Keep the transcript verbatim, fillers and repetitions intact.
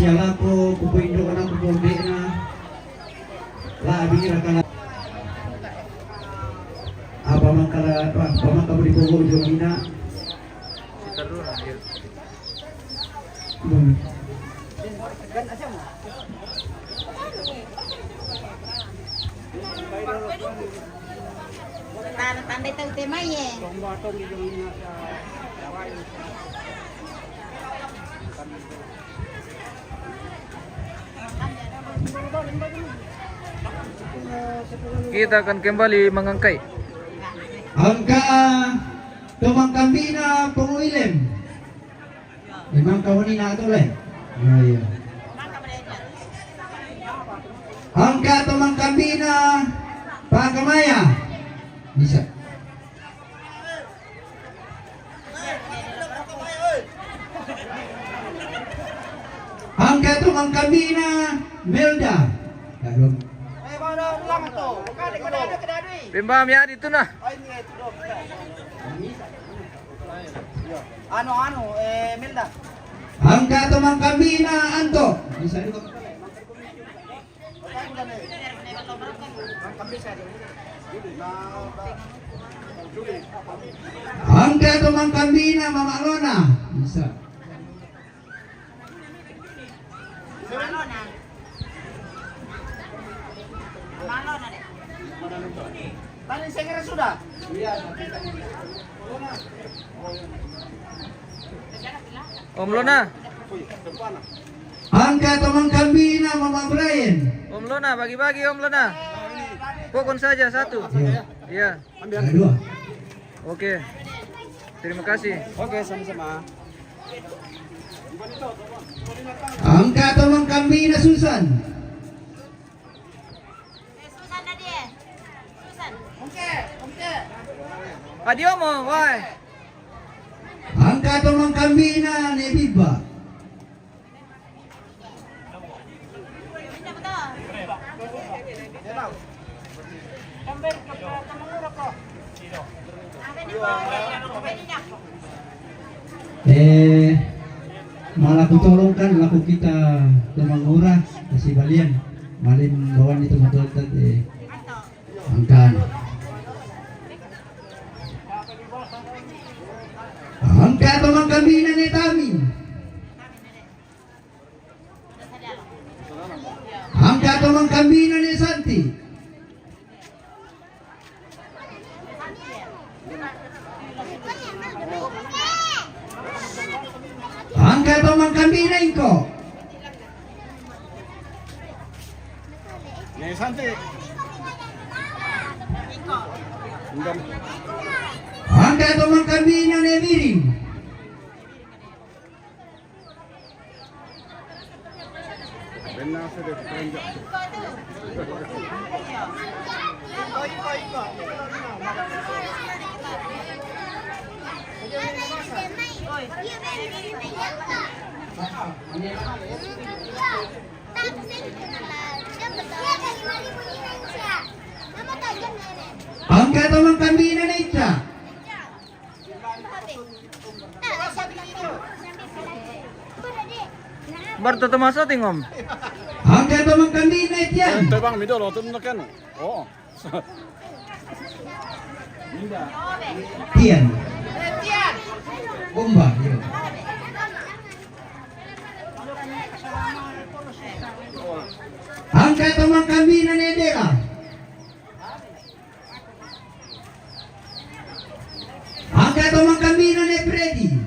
Yalako kupoindo' na kupombena. La abira kala. Apa mangkala, apa mangka budi pogo jo mina. Hmm. Tanda-tanda itu tema ye. Kita akan kembali mengangkai. Angka tomang kambina ponguilem. Memang kau ni nak tu leh. Ya, ya. Angka tomang kambina Pakamaya. Bisa. Angka tomang kambina Melda. Belum. Pemba miadi tu nah. Anu, anu, eh, Melda. Angka tomang kambina Anto. Bisa juga. Angka tomang kambina Mama Lona. Bisa. Mama Lona. Mama Lona deh. Tadi saya kira sudah. Om Lona. Angka tomang kambina Mama Brian. Om Lona, bagi-bagi Om Lona. Pokon saja satu. Iya. Iya. Ada dua. Oke. Terima kasih. Oke, sama-sama. Angka tomang kambina Susan. Adio mo, wai. Angka tomang kambina ne Biba. Eh, malaku tolong kan laku kita tomang ura, kasi balian. Malin bawaan itu motor tadi. Angkan. Angka tomang kambina ne Tami. Angka tomang kambina ne Santi. Angka tomang kambina Ingko. Ne Santi. Angka tomang kambina ne Biring. Angka tomang kambina ne Ica. Baru tuh masuk ting om. Angka tomang kambina Etian. Tebang middle waktu menekan. Oh. Tian. Bomba, iya. Angka tomang kambina ne Dela. Angka tomang kambina ne Freddy.